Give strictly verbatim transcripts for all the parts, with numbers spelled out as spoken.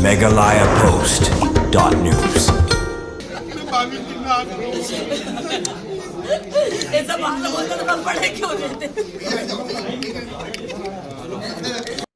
Meghalaya Post dot news. ऐसा बाहर बोलते तो हम बड़े क्यों रहते?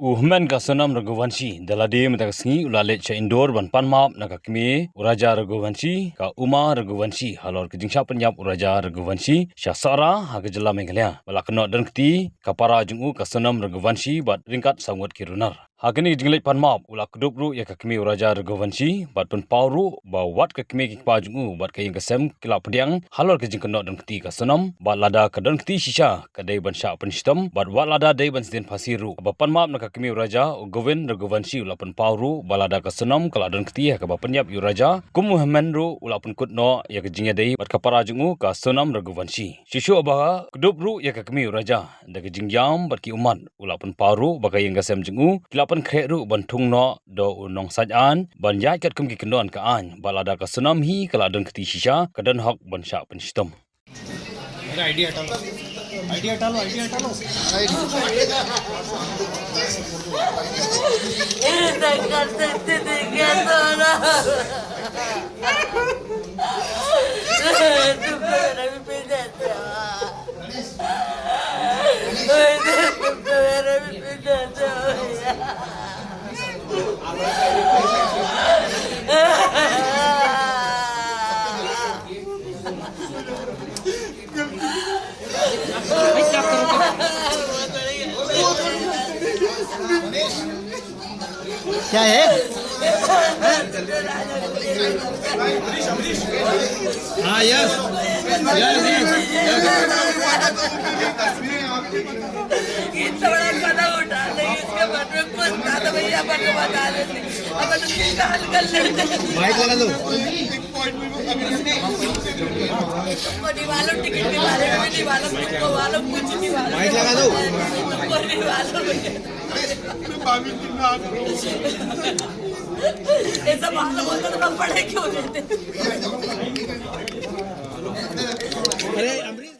U hynmen ka Sonam Raghuvanshi da lade mynta ka sngi u la leit sha Indore ban pan map na ka kmie u Raja Raghuvanshi, ka Uma Raghuvanshi, halor ka jingshah pynïap u Raja Raghuvanshi sha Sohra ha ka jylla Meghalaya. Ba la kynnoh don kti ka para jong u ka Sonam Raghuvanshi bad ryngkat saw ngut ki runar. Ha kane ka jingleit pan map u la kdup ruh ïa ka kmie u Raja Raghuvanshi bad pynpaw ruh ba wat ka kmie ki kpa jong u bad ka ïing ka sem ki la pdiang halor ka jingkynnoh don kti ka Sonam, bad lada ka don kti shisha ka dei ban shah pynshitom, bad wat lada dei ban sdien phasi ruh. Ba pan map na ka kmie u Raja u Govind Raghuvanshi u la pynpaw ruh ba lada ka Sonam ka la don kti ha kaba pynïap ïa u Raja, kum u hynmen ruh u la pynkut noh ïa ka jingïadei bad ka para jong u ka Sonam Raghuvanshi. Shuh shuh ba kdup ruh ïa ka kmie u Raja da ka jingïam bad ki ummat, u la pynpaw ruh ba ka ïing ka sem jong u ki la pynkhreh ruh ban thung noh da u nongsaiñ aiñ ban ïaid katkum ki kyndon ka aiñ, bad lada ka Sonam hi ka la don kti shisha ka don hok ban shah pynshitom. अरे आइडिया हटा लो, आइडिया हटा लो, आइडिया हटा लो। ऐसा कर सकते थे क्या सोना? तुम तो मेरा भी पी जाते हो। तुम तो मेरा भी पी जाते हो। क्या है? हाँ, यस। यस, यस, यस। इतना बड़ा कदम उठा ले, इसके मन में कुछ था तो भैया अपन को बता देते। अपन उसकी हल कर लेते। माइक लगा दो। तुमको नहीं मालूम, टिकट के बारे में भी नहीं मालूम, तुमको मालूम कुछ नहीं मालूम। माइक लगा दो। तुमको नहीं मालूम। ऐसा बाहर बोलते तो हम बड़े क्यों रहते? अरे अमरीश,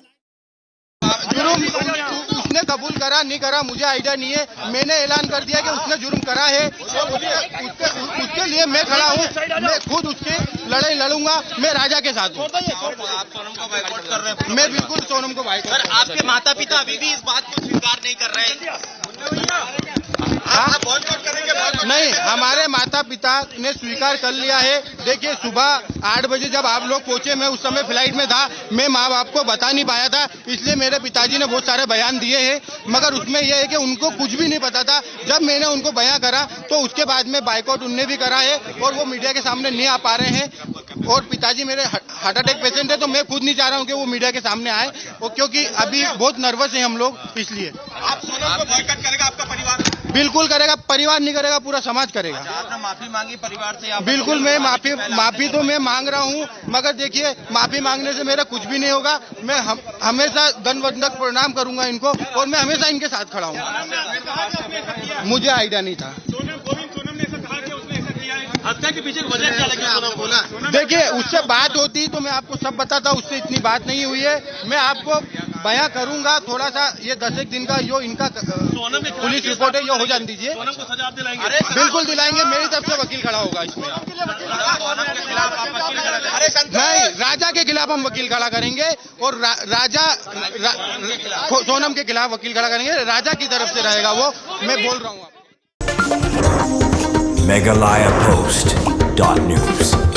जुर्म उ- उसने कबूल करा नहीं करा मुझे आइडिया नहीं है। मैंने ऐलान कर दिया कि उसने जुर्म करा है। उसके, उसके, उसके लिए मैं खड़ा हूँ। मैं खुद उसकी लड़ाई लड़ूंगा। मैं राजा के साथ हूँ। आप सोनम को बायकॉट कर रहे हैं। मैं बिल्कुल सोनम को बायकॉट सर, आपके माता पिता अभी भी इस बात को स्वीकार नहीं कर रहे हैं। आप बायकॉट करेंगे, बायकॉट नहीं, हमारे माता पिता ने स्वीकार कर लिया है। देखिए, सुबह आठ बजे जब आप लोग पहुंचे, मैं उस समय फ्लाइट में था, मैं माँ बाप को बता नहीं पाया था, इसलिए मेरे पिताजी ने बहुत सारे बयान दिए हैं। मगर उसमें यह है कि उनको कुछ भी नहीं पता था। जब मैंने उनको बयां करा तो उसके बाद में बायकॉट उनने भी करा है और वो मीडिया के सामने नहीं आ पा रहे हैं। और पिताजी मेरे हार्ट अटैक पेशेंट है, तो मैं खुद नहीं चाह रहा हूँ कि वो मीडिया के सामने आए, वो क्योंकि अभी बहुत नर्वस है हम लोग, इसलिए। आप सोनम को बायकॉट करेगा आपका परिवार? बिल्कुल करेगा, परिवार नहीं करेगा, पूरा समाज करेगा। आपने माफी मांगी परिवार से? आप बिल्कुल, मैं माफी माफी तो मैं मांग रहा हूँ, मगर देखिए, माफी मांगने से मेरा कुछ भी नहीं होगा। मैं हम, हमेशा दंड वंदक प्रणाम करूंगा इनको, और मैं हमेशा इनके साथ खड़ा हूँ। मुझे आइडिया नहीं था। हत्या के पीछे वजह क्या लगी सोनम को? देखिए, उससे बात होती तो मैं आपको सब बताता, उससे इतनी बात नहीं हुई है। मैं आपको बयां करूंगा थोड़ा सा, ये दस एक दिन का जो इनका, अ, सोनम के खिलाफ पुलिस केस रिपोर्ट है, आप ये हो करेंगे? जाने दीजिए। सोनम को सजा आप दिलाएंगे? बिल्कुल दिलाएंगे, मेरी तरफ से वकील खड़ा होगा इसमें। सोनम के खिलाफ आप वकील करेंगे? अरे संत- नहीं, राजा के खिलाफ हम वकील खड़ा करेंगे और रा, राजा रा, खो- सोनम के खिलाफ वकील खड़ा करेंगे। राजा की तरफ से रहेगा वो, मैं बोल रहा हूँ आपको। Meghalaya Post dot news.